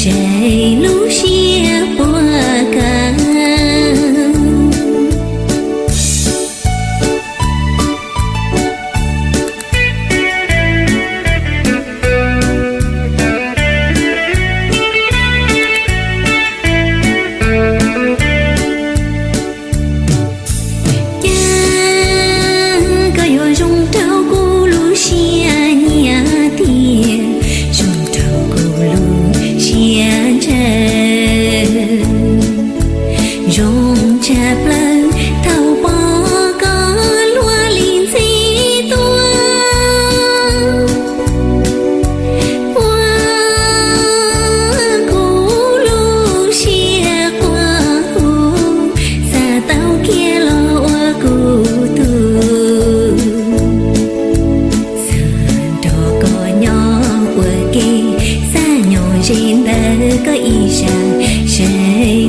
Tseg lub siab puag koj. Cas koj yuav zoo rau kuv lub siab nyiam tiag, zoo rau kuv lub siab ntshaw, zoo tshaj plaws thaum pom koj luag li ntxhi tuaj. Ua kuv lub siab quaj hu, xav tau kiag los ua kuv tug, xav nrog koj nyob ua ke, xav nyob ze ntawm koj ib sab, seb